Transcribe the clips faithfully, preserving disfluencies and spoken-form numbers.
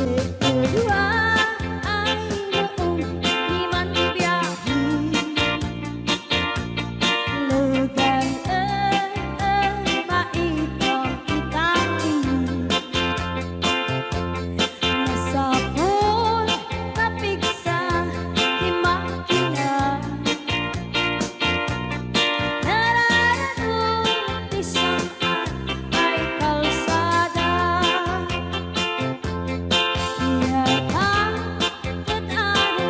Dua ay maong ni manbiahe. Legan, eh, eh, maitang itang. Masapul nga pigsa ti makina. Nararadun ti sangay kalsada. Iyata ket adu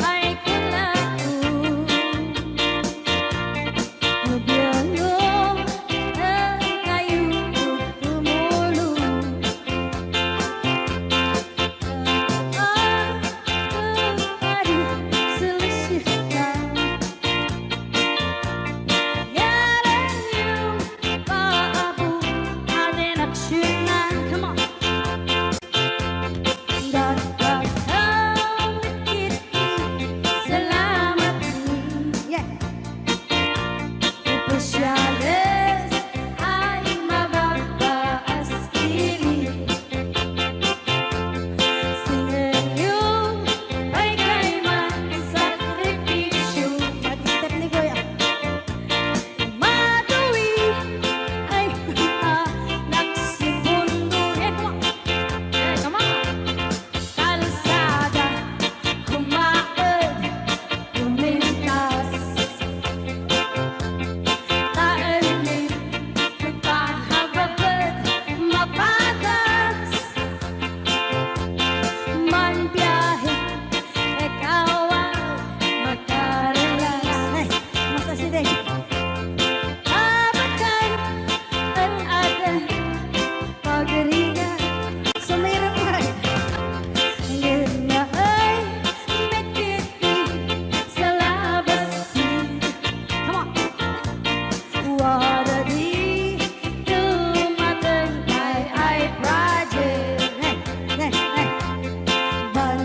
ay kulaon. Biayo, eh, kayo tumulong. Ah, ah, ah, solisita. Yara yung paabo, aden aksyonan. Come on. Dagdag kami kiti, salamat mi. Yeah. Opisyales ay mababa a skilling. Singeyo, ay kayman sakripisyo. Pag-step ni Kuya. Madui, ay, ah, naksipundo. Eh, come on. Eh, come on. Kalsada, kumaed, kumintas. Taenni, nagpahababed, mapatas. Manbiahe, ikaw ay makarelax. Ay, mas asideng. Abakan, ang adan, pagrigat. Sumirap na. Yun na ay, may kitty sa labas. Come on. Wada di dumateng ay, ay project. Hey, hey, hey. Ban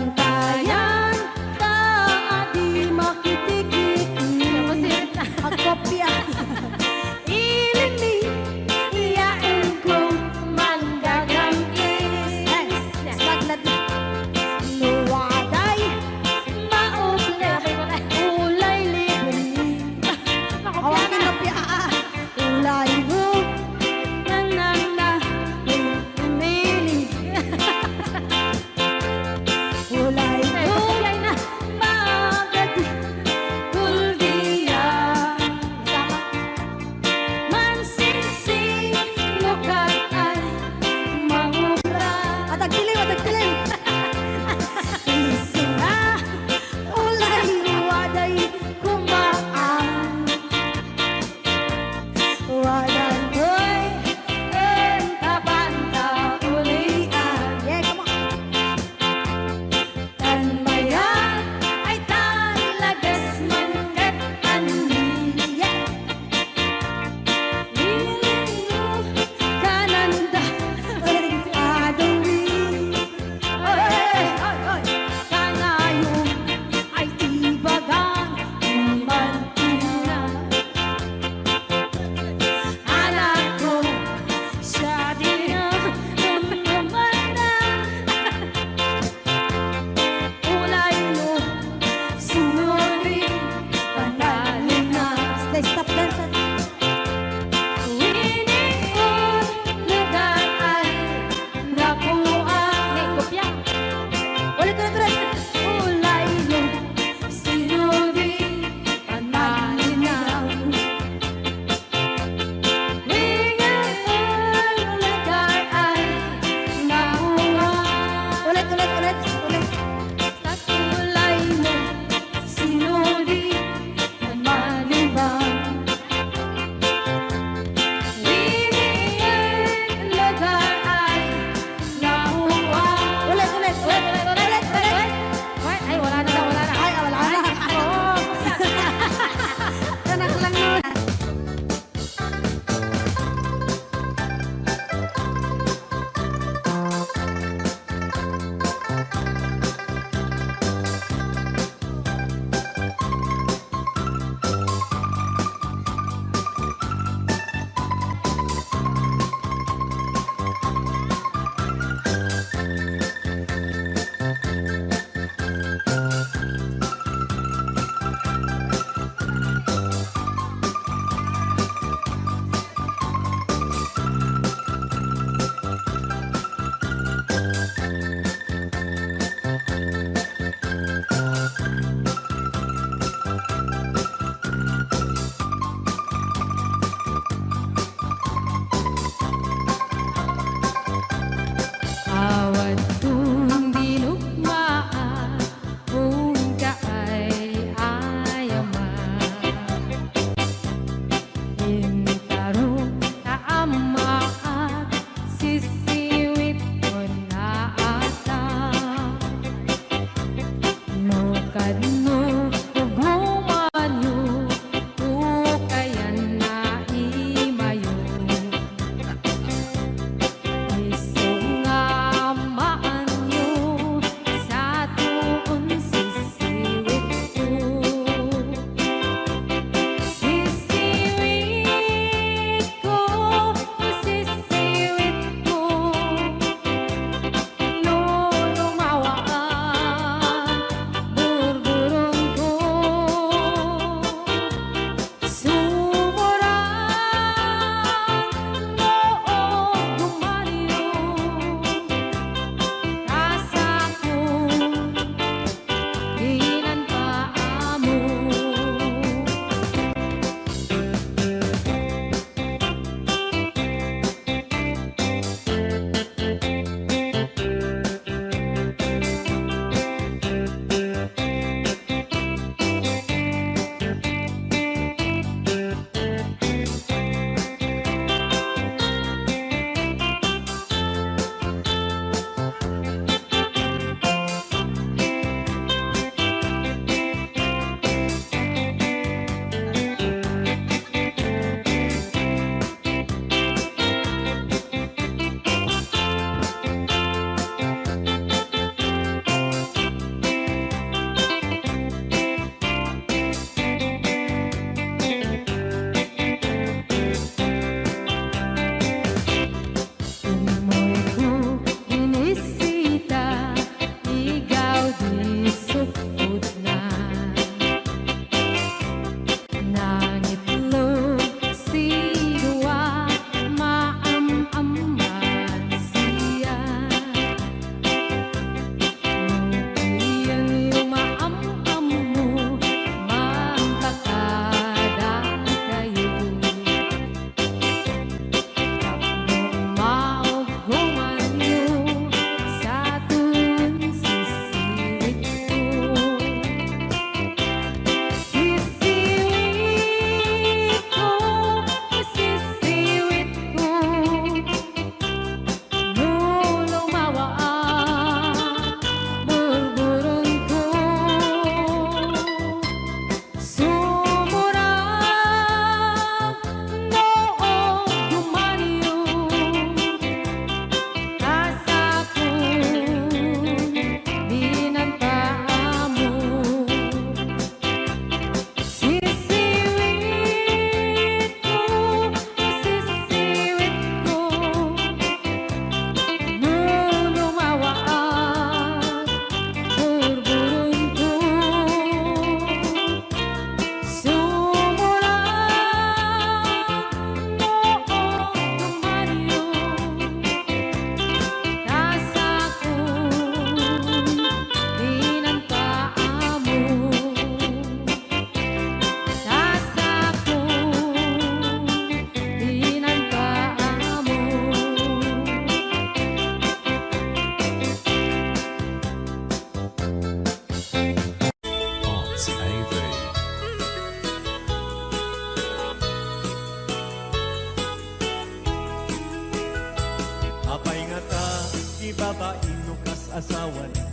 asawana.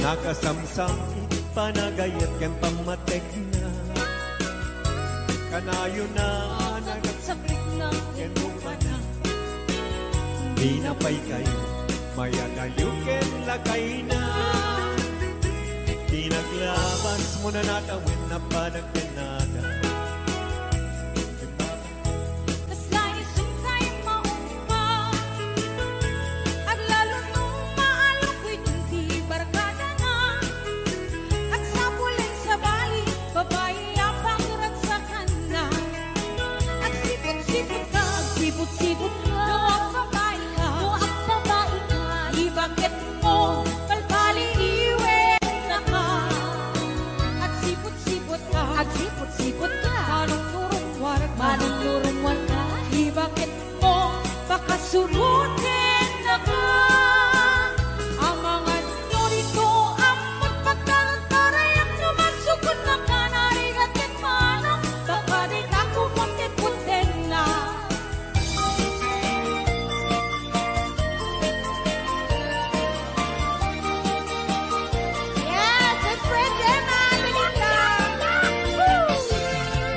Nakasamsam iti panagayat ken pammatekna. Kanayona nagagsaklikna ken rupana. Dina pay kayo mayalayo ken lakayna. Di naglabas mo nanatawen a panagkenada. Kasla isu tay maungpa, aglalo no maalok iti barkadana. Agsapulen sabali, babai a pagragsakanna. Agsiput-siput ka, agsiput-siput ka. No agbabai ka, no agbabai ka, ibaket mo, balbali iwen naka. Agsiput-siput ka, agsiput-siput ka. Manungnurungwar ka, manungnurungwar ka. Ibaket mo, pakasuroten naka. Amangan no dito, ammot pagkarantarayan no masukod naka narigat ket manang, baka di ka kumutiputen na. Yes, let's spread them out, Anita. Woo!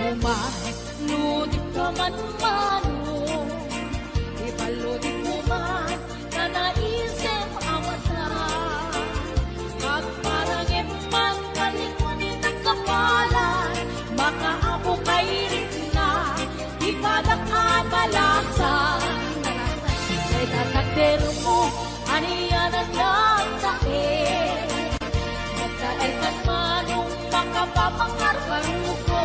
Umat, ludik ka man mano, ibaludikmo man, nanaisem a mata. Agparangem man, kalikwan iti kapalan, makaapo kay rikna, di padak a balasan. Kay tatakder mo, anianan nagtaer. Nagtaer kan manong makapapangarbaruko.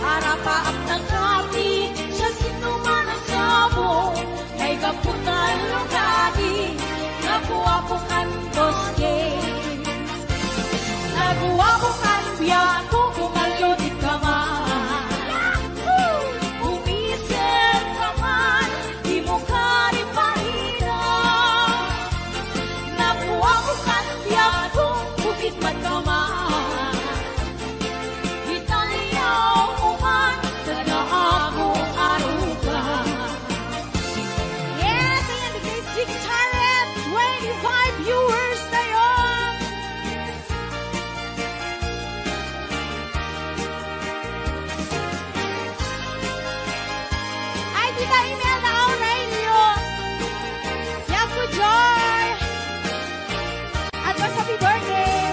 Arapaap na kami, siasino man a sabo. Kay gapu ta lugadi, naguapo kan dos games. Naguapo kan biag ko, kumallo di ka man. Umisip ka man, di mo kari paira. Naguapo kan biag ko, bukit man ka man. Italiao man, kada ako aruga. Yes, ayan, the six hundred twenty-five viewers tayo. Ay, Tita Imelda Aurelio. Yaku Joy. Advance happy birthday.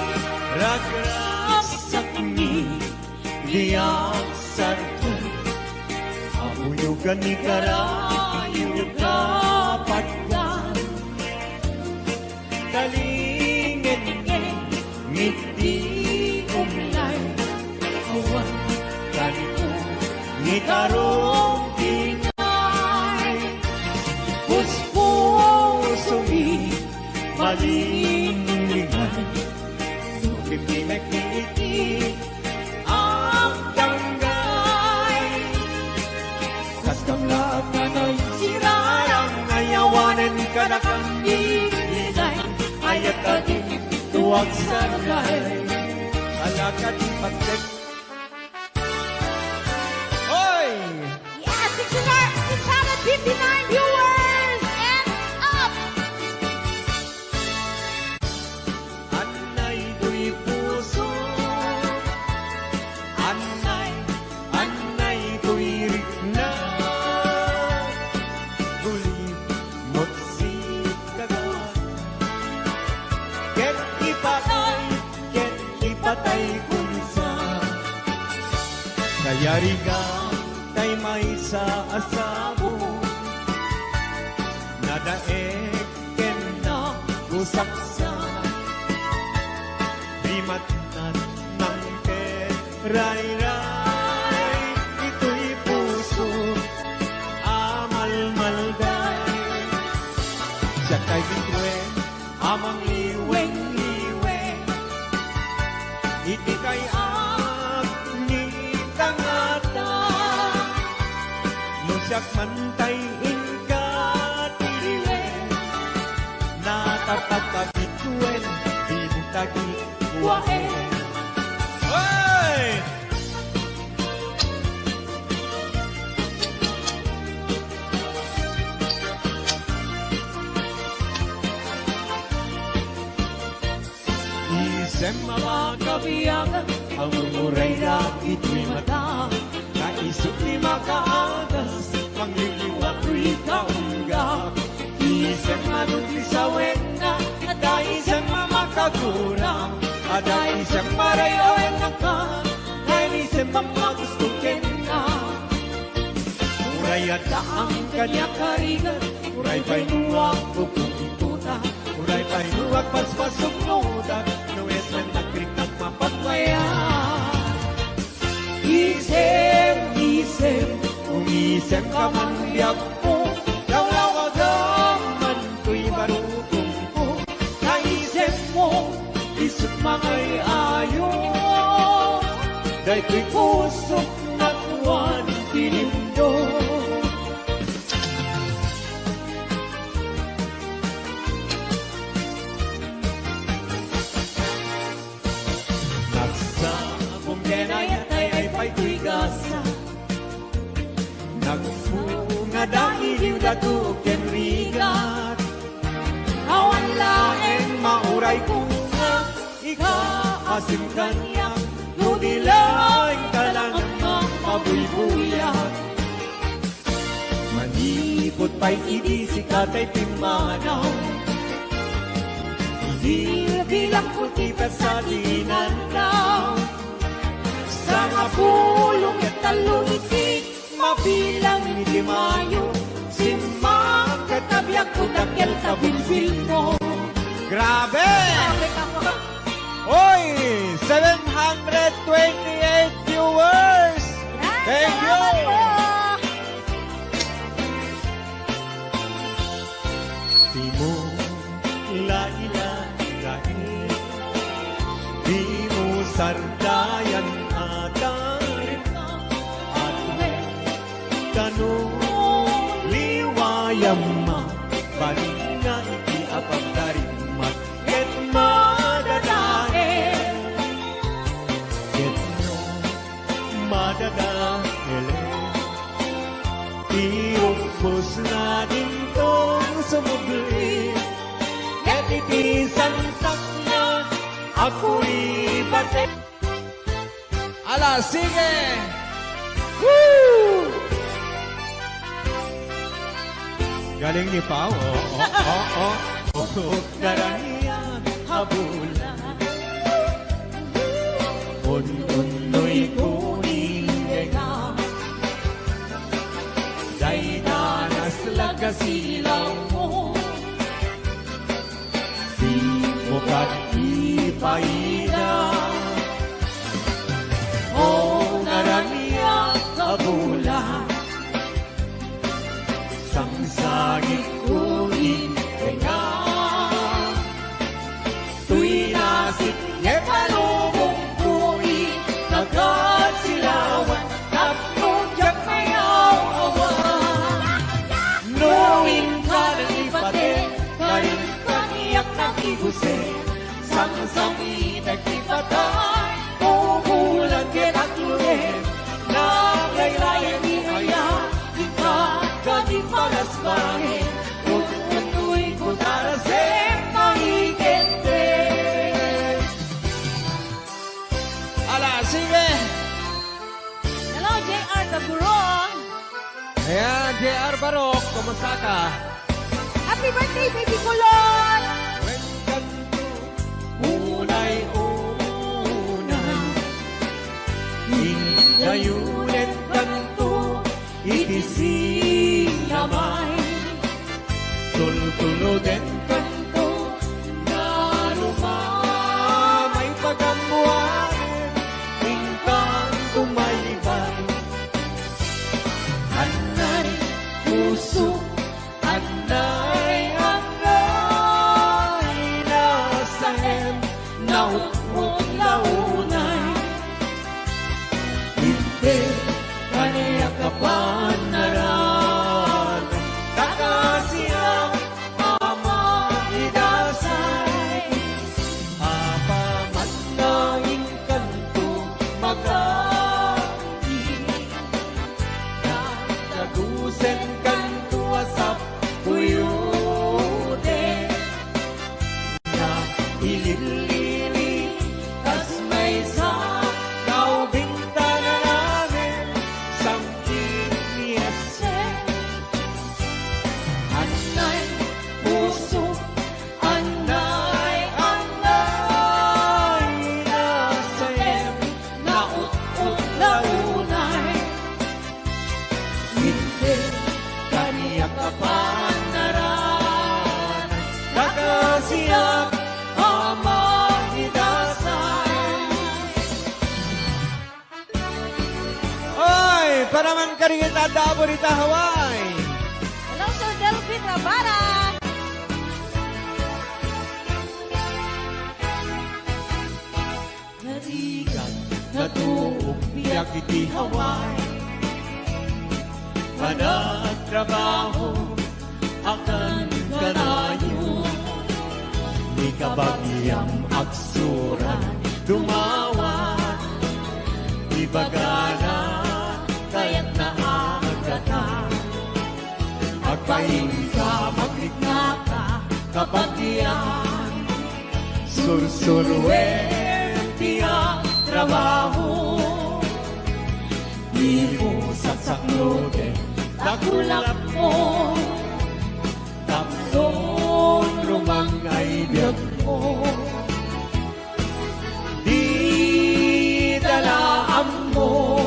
Ragragsak ni Di agsarto, abuyogan ni karayo kapaddan. Talingen iti umlay, awan kanito ni karong pinay. Puspusomi, malinglingay, no pipilek iti agdanggay. Kas gamla a kanay, sirarang ay awanen kadakam di liday. Ayat a di ito agsargay. Alakad pagtek. Oy! Yes, six hundred, six hundred fifty-nine viewers and up! Annay toy puso, annay, annay toy rikna. Gulimot sikaga, ket ipatay, ket ipatay kunsa. Kayarigan tay maysa a sabo, nadaek ken nagusaksa. Rimatnat nang ket rayray, itoy puso a malmalday. Siak tay bituen a mangliwengliweng iti kay-at ni tangata. No siak man tay inka ti liwen, natapatagituen, bintagi kuaen. Hey! Isem a makabiag, ammom uray dagitoy mata. Naisip ti makaagas, pangliwliwa toy kaunggak. Isem a no ti sawenna, adda isem a makagura. Adda isem a ray-awenna ka, naisem a magusto kenka. Uray adda ang kaniak a rigat, uray pay no agpupungpota, uray pay no agpaspasugnodak, no isem a nagriknak mapagmaya. Isem, isem, umisem ka man biagko, lawlawagam man toy barukongko. Naisem mo, isut mangay-ayo, daytoy pusok nakuan ti lindo. Nagsagum ken ayat ay pay toy gasa. Nagbunga dagiti dato ken rigat. Awan laeng mauray koma, ikaasem kaniak, no di laeng ka lang mabuybuyag. Manipud pay idi sika tay pimmanaw, bilbilangko ti petsa ti inannaw. Sangapulo ket tallo iti mabilang iti Mayo, simmakka ta biagko dakkel ta bilbilmo. Grabe! Grabe ka po. Hoy! Seven hundred twenty-eight viewers! Yan, thank you! Salamat po! Simulailay, di mo sardayan a tarita, at kano liwayam mabalin nga iti apagdarimat ket madadael. Ket no madadaelen ti ubos na dintong sumubli, ket iti santak na akuribate. Ala, sige! Woo! Galing ni Pao. Oh, oh, oh, oh. Naranian a bulan. Un-unnoy ko ni Vega. Dayta naslag a silaw mo. Di mo ket ipaida. O naranian a bulan, sangsagit ko iti tenga. Toy nasip nga palubong ko iti kasilawan, tapno diak mayaw-awan. No inka nalipate, karin kaniak nagiguse, samsamitek ti patay, pupulan ket akluden, nagayrayan ni aya, inka kadi palasbaen, ututuyko tarasem maikente. Ala, sige! Hello, J R Gaburong. Ayan, J R Barok, kumusta ka? Happy birthday, baby kulot! Wen kanto, unay, unay. Indayo wen kanto, iti sinamay. Tultuloden kanto, naruma, maipagammoan, inkanto maibay. Anay, puso, anay, anay, nasaem, nautmot, naunay. Inted kaniak a panaran, kakasiak a maidasay. Apaman nga inkanto maganggi, nagdagusen kanto a sappuyoten. Nga ililili Ringan na damo rita Hawaii. Hello, Sir Delphi Trabara. Narigat, natuok biag iti Hawaii. Panagtrabaho, akan kanayon. Ni kabagiam agsurat, dumawat. Ibagana, kayatna a agatan. Agpainka, magriknaka, kabagian. Sursuruem ti agtrabaho. Dimo saksakloten dakulapmo. Tapno rumang ay biagmo. Dida la ammo.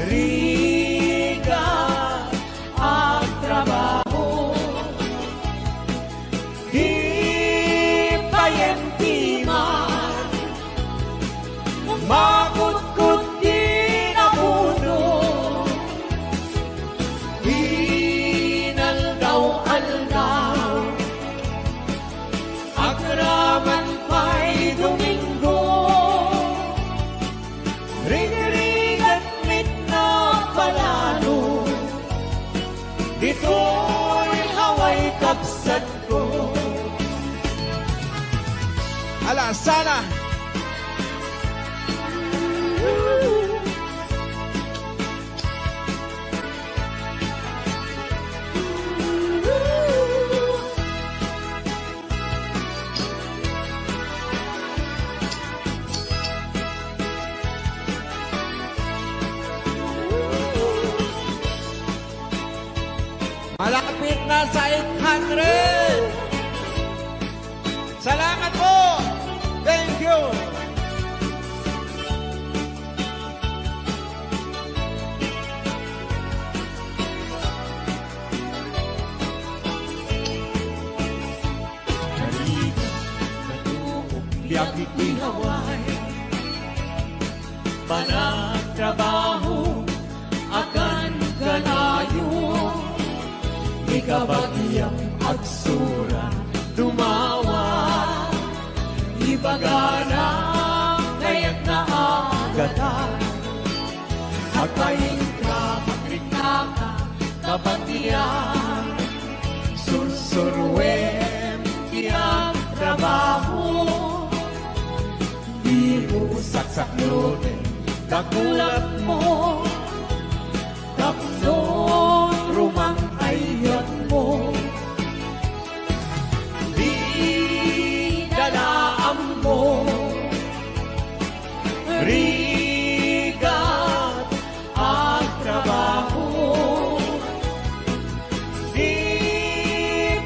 Rigat, agtrabaho. Di payenpiman, makutkot ti nabuno. Inaldaw-aldaw, agraman pay Domingo. Rigrigat met na palalo, ditoy Hawaii kabsatko. Ala, sana. Malapit na sa eight hundred. Salamat po. Thank you. Naligo, natuok, biag iti Hawaii. Panagtrabaho, akan kanayon. Ni kabagiam agsura, dumawa. Ibagana, kayatna a agatan. Agpainka, magriknaka, kabatian. Sursuruem ti agtrabaho. Dimo saksakloten dakulapmo. Tapno rumang ay biagmo. Dida la ammo. Rigat, agtrabaho. Di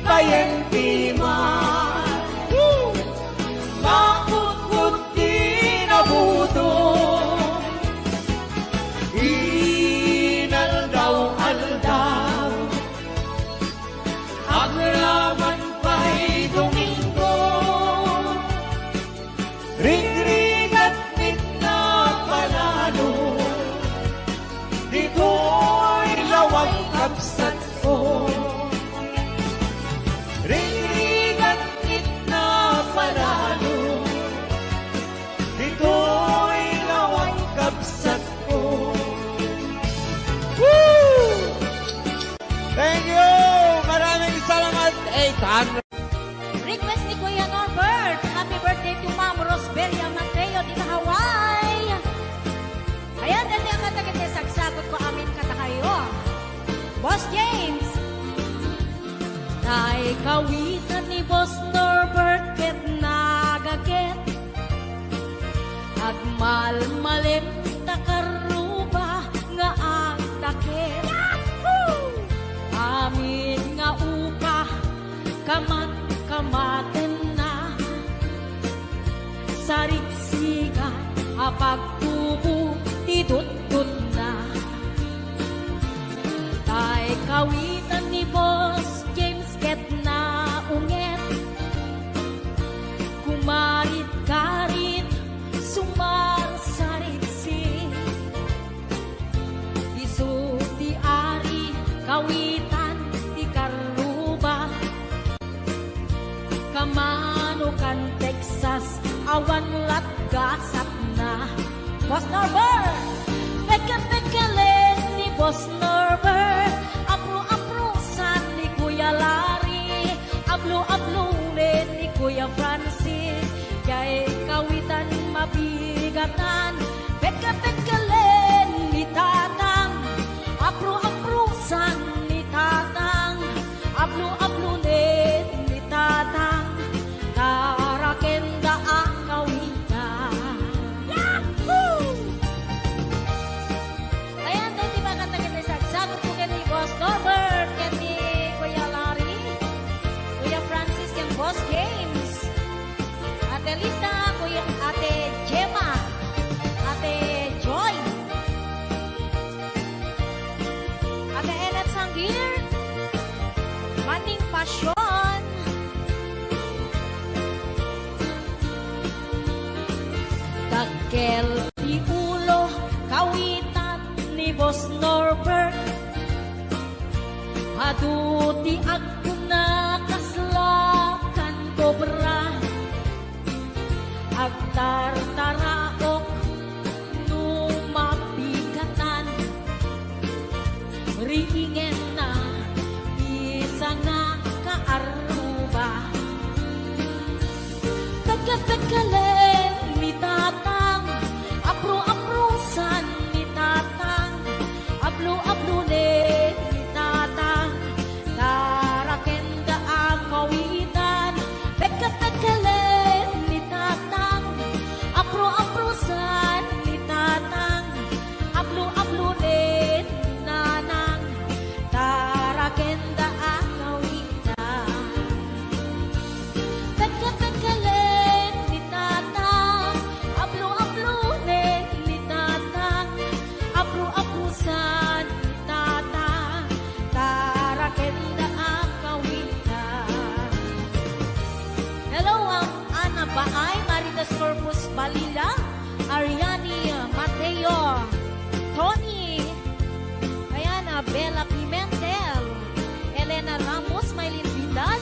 payenpiman. Woo! Makutkot ti nabuno. Inaldaw-aldaw, agraman pay Domingo. Rigrigat met na palalo, ditoy lawag kabsatko. Rigrigat met na palalo, ditoy lawag kabsatko. Woo! Thank you! Maraming salamat, eight hundred. Request ni Kuya Norbert. Happy birthday to Ma'am Rosbelia Mateo dita Hawaii. Ayan, dati ang kanta ket sagsagutko amin kadakayo. Boss James. Tay kawitan ni Boss Norbert ket nagaket. Agmalmalem ta karruba nga agtaket. Amin nga upa, kamat-kamatenna. Sarigsigan a pagtubo ti tututna. Tay kawitan ni Boss James ket naunget. Kumarit-karit, sumarsariksi. Mano kan Texas, awan latgasatna. Boss Norbert! Pekkel-pekkelen ni Boss Norbert. Apro-aprosan ni Kuya Larry. Ablo-ablonen ni Kuya Francis. Diay kawitan mabigatan. Pekkel-pekkelen ni Tatang. Apro-aprosan ni Tatang. Ablo-ablonen ni Tatang. Tara kenda a kawitan. Yahoo! Ayan, daytoy makanta ket naisagsagot po ken ni Boss Norbert, ken ni Kuya Larry, Kuya Francis, ken Boss James, Ate Lita, Kuya, Ate Gemma, Ate Joy, Ate Ennet Sangir, Maning Pasyon. Dakkel ti ulo, kawitan ni Boss Norbert. Adu ti agna kasla kan kobra. Agtartaraok no mapikatan. Riingenna ti sanga kaarruba. Pekkel-pekkelen ni Tatang, apro-aprosan ni Tatang, ablo-ablonen ni Tatang, tara kenda a kawitan. Pekkel-pekkelen ni Tatang, apro-aprosan ni Tatang, ablo-ablonen ni Nanang, tara kenda a kawitan. Pekkel-pekkelen ni Tatang, ablo-ablonen ni Tatang, apro-aprosan ni Tatang, tara kenda a kawitan. Hello, um, Ana Baay, Marites Corpus Balila, Ariani Mateo, Tony, ayan, ah, Bella Pimentel, Elena Ramos, Maylin Vidal,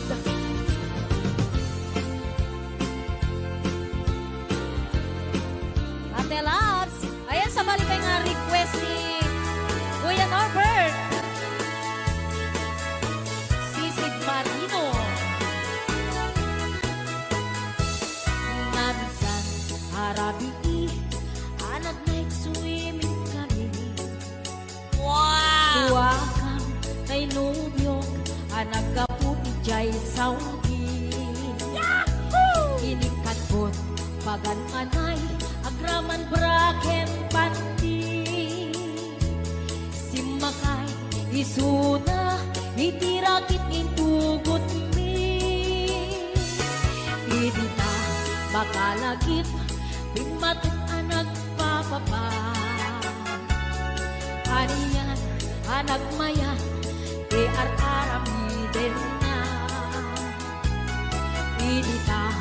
Ate Labs. Ayan, sabali pay nga request ni Kuya Norbert. Sisid Marino. Nga minsan a rabii, a nag-night swimming kami. Wow! Duakam tay nobiok a naggapu idiay Saudi. Yahoo! Inikadbot pagan anay, agraman bra ken panty. Simmakay isuna iti rakit intugotmi. Idi ta makalagip, bimmatik a nagpapapa. Anian a nagmayat ti ar-aramidenna. Idi ta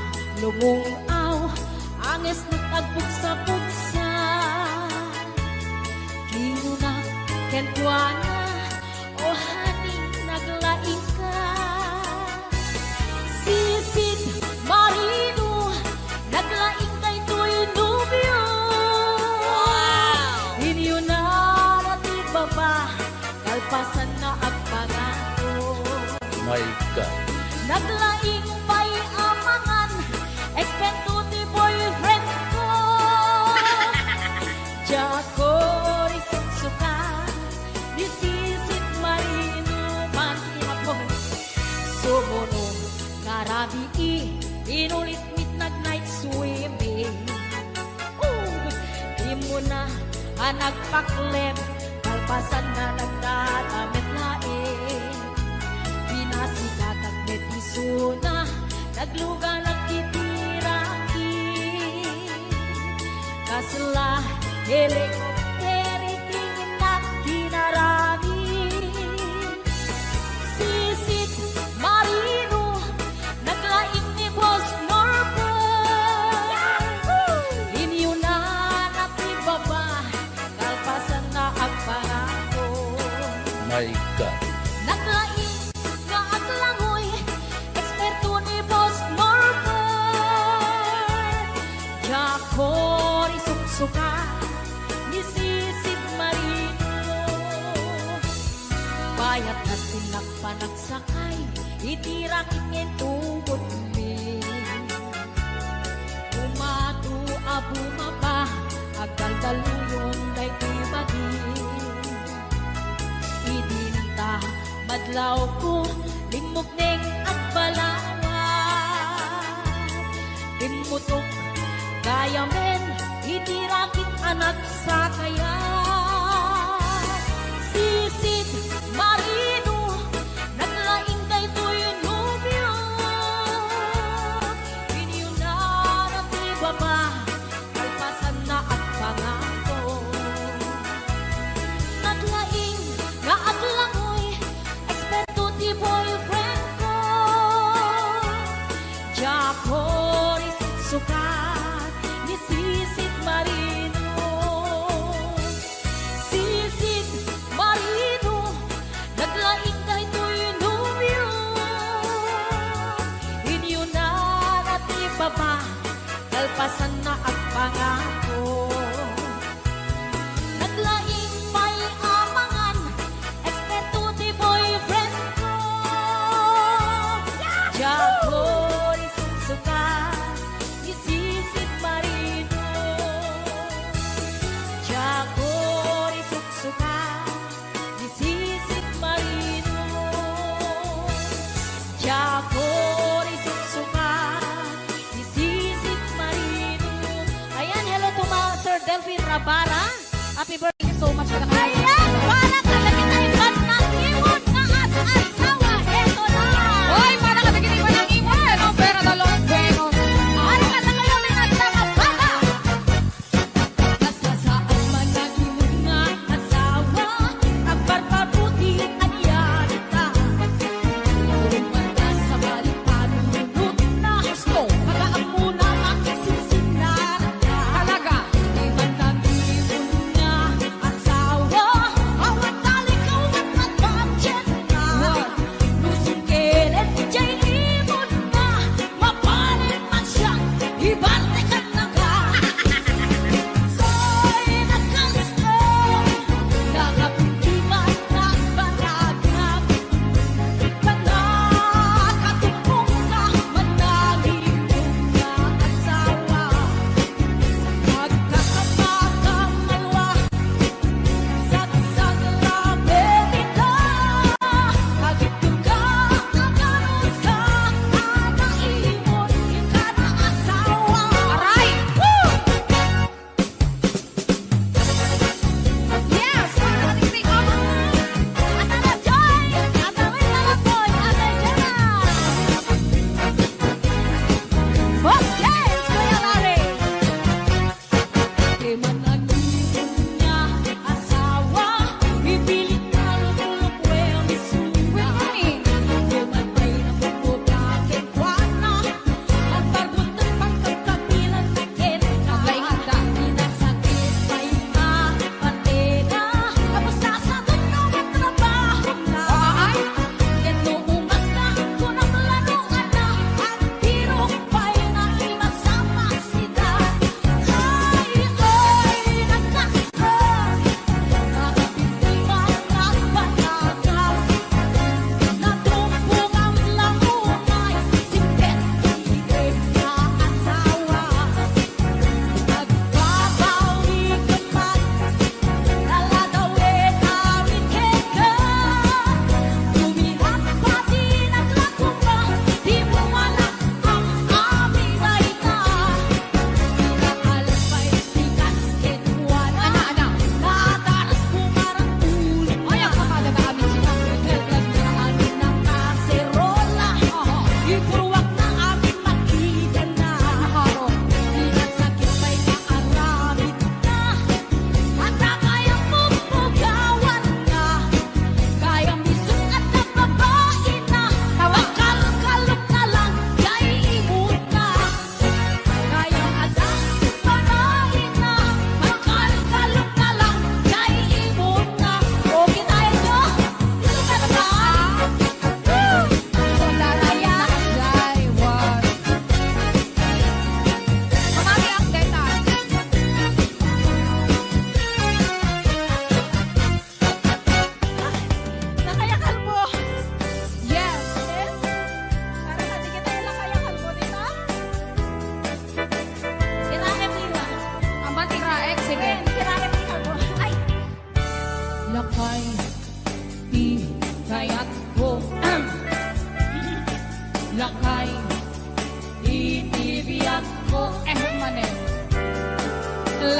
lumung-aw, angesnak agpugsa-pugsa. Kinuna kenkuana, "O honey, naglaingka." Sisid Marino, naglaing daytoy nobio. Wow! Inyunana ti baba, kalpasanna agpangako. My God. Naglaing pay a mangan, eksperto ti boyfriend ko. Diak ko isuksuka ni Sisid Marino, panti a boy. Sumuno nga rabii, inulit mit nag-night swimming. Oh, immuna a nagpaklem, kalpasanna nagtatamet laeng. Pinasikatak met isuna, nagluganak iti rakit. Kasla helicopter iti innak kinarami. Sisid Marino, naglaing ni Boss Norbert. Yahoo! Inyunana ti baba, kalpasanna agpangako. My God. Naglaing nga aglangoy, eksperto ni Boss Norbert. Iti rakit nga intugotmi, umadu a bumaba, agdaldaluyon daytoy bagi. Idinta madlawko, limmukneng agbalawat. Immutok gayamen iti rakit a nagsakayat. Sisid Marino, naglaing daytoy nobio. Inyunana ti baba, kalpasanna agpangako. Naglaing nga aglangoy, eksperto ti boyfriend ko. Diak urisuksukat ni Sisid Marino. Sisid Marino, naglaing daytoy nobio. Inyunana ti baba, kalpasanna agpangako. Naglaing pay a mangan, eksperto ti boyfriend ko. Diak urisuksukat ni Sisid Marino. Diak urisuksukat ni Sisid Marino. Diak urisuksukat ni Sisid Marino. Ayan, hello to ma-, Sir Delphine Rabara. Happy birthday so much. Ayan, para kadagiti iban nga imon nga as-asawa. Eto na. Hoy, para kadagiti iban nga imon, ano, pero the Lord Venus. Para kadagiti iban nga asawa, baba. Basta saan man nga imon nga asawa, agbarbarbuti anian ta. Agpagmanta sabali panunot na. Diyos ko. Pagaammo na ang sinsinara. Talaga. Di man kami imon nga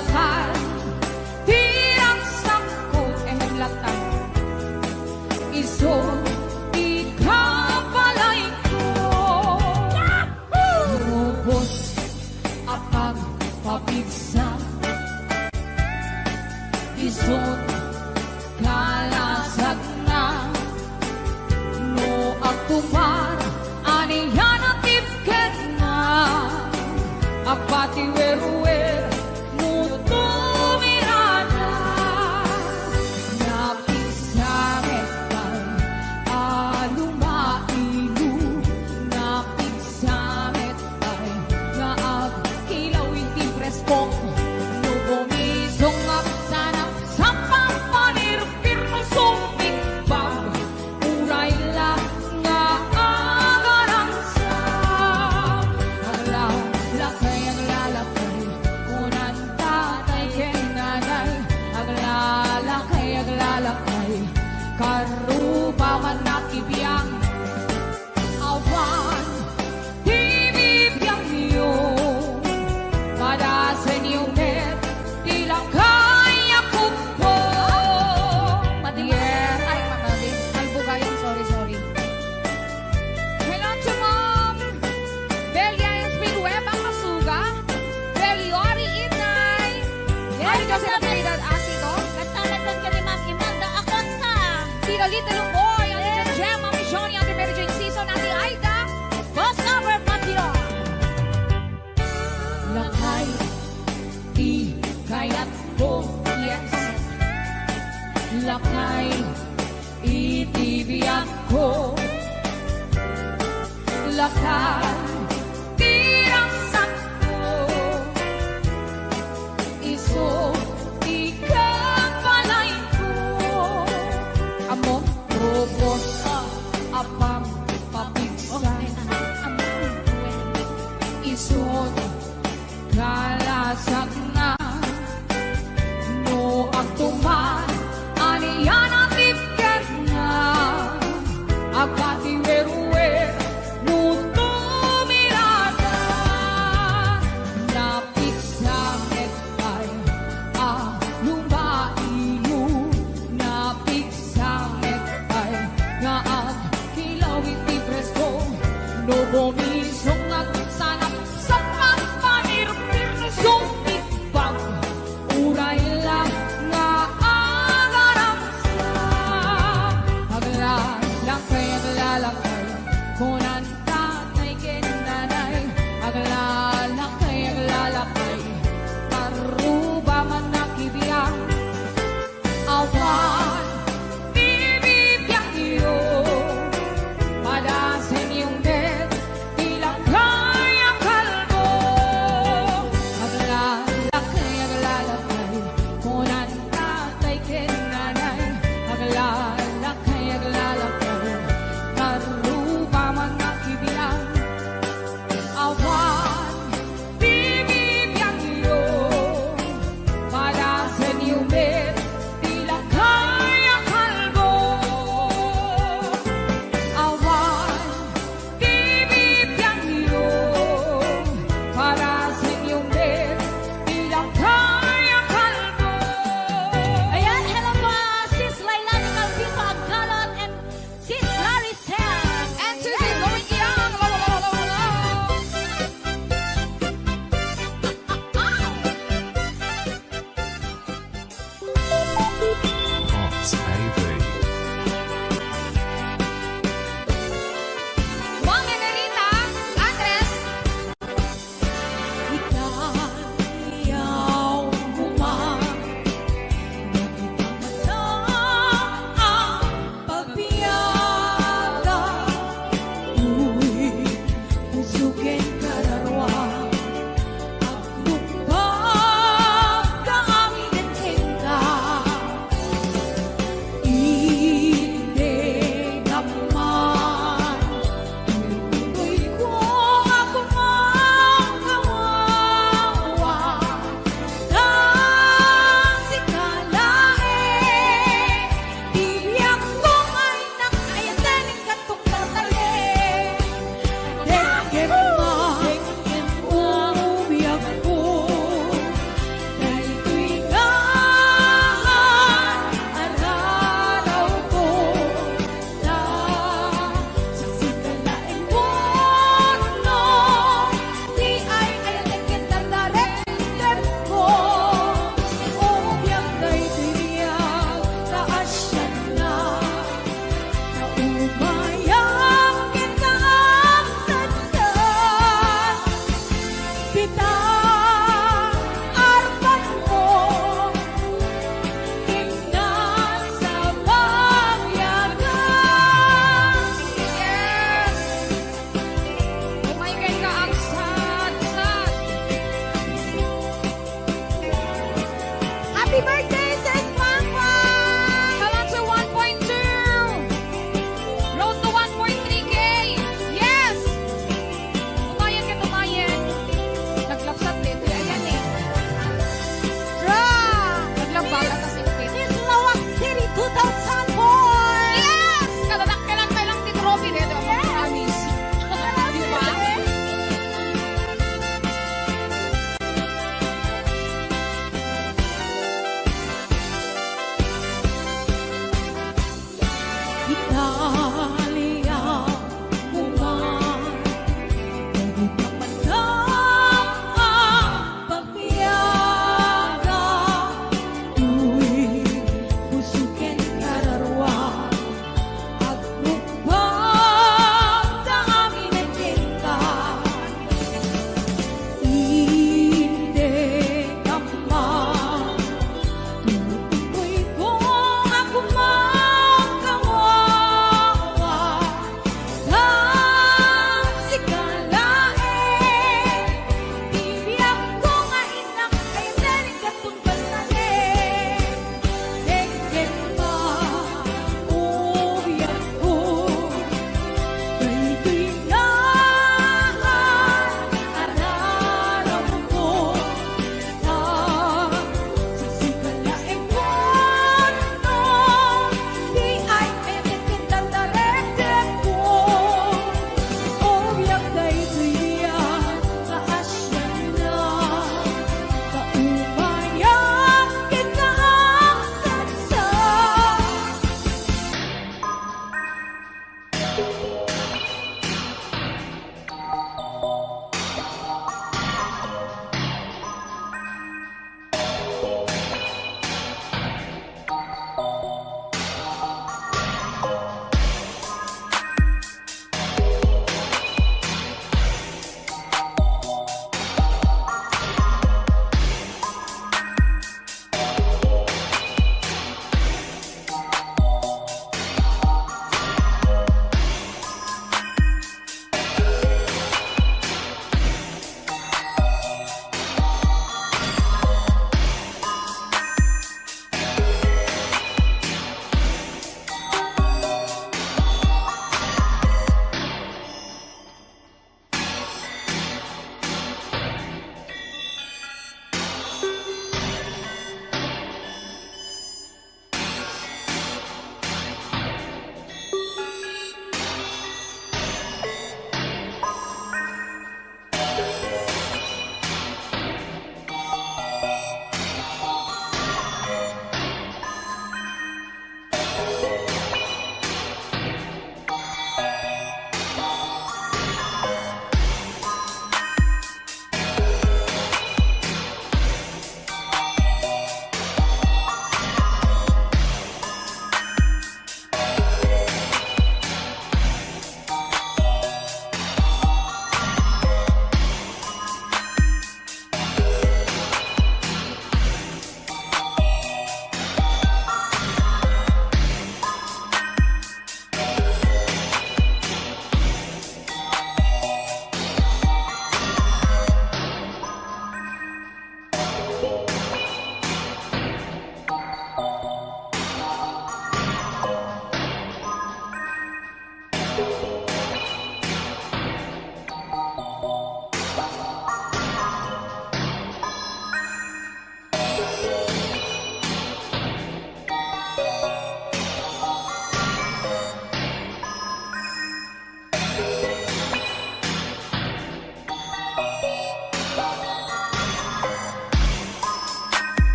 Lakay ti ragsakko, ehem, latta. Isu ti kabalayko. Rubos a pagpapigsa. Isu kalasagna. No agtumar, ania ti pekatna? Agpatiwerwer no tumirada. Napigsa met pay a lumailo, napigsa met pay nga agkilaw iti preskok. No bumisong, agsanap, sapang panirpir no sumigbag, uray la nga agarangsa. Aglalakay, aglalakay, kunan tatay ken nanay. Aglalakay, aglalakay, karuba man nakibiang. Awan ti bibiangyo, padasenyo met ti lakay a kuppo. Madi-, Yes. Ay, madi-, Albugayan, sorry, sorry. Hello to Mom Belia Espin Webang Masuga, Beliori Itnay, Yes, Mami Jose Jose. Natividad Asito, Nagtalatag ka ni Ma'am Imelda Acosta. Tita Lita Lumboy, Ate Yes. Jem Jem, Mami Johnny, Ate Mary Jane Season, Ate Aida, Boss Albert Matiro. Lakay ti kayatko, yes. Lakay iti biagko. Lakay ti ragsakko. Isu ti kabalayko. Ammo, rubos a pagpapigsa. Isu kalasagna. No agtuman, ania ti pekatna? Agpatiwerwer no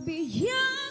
Pian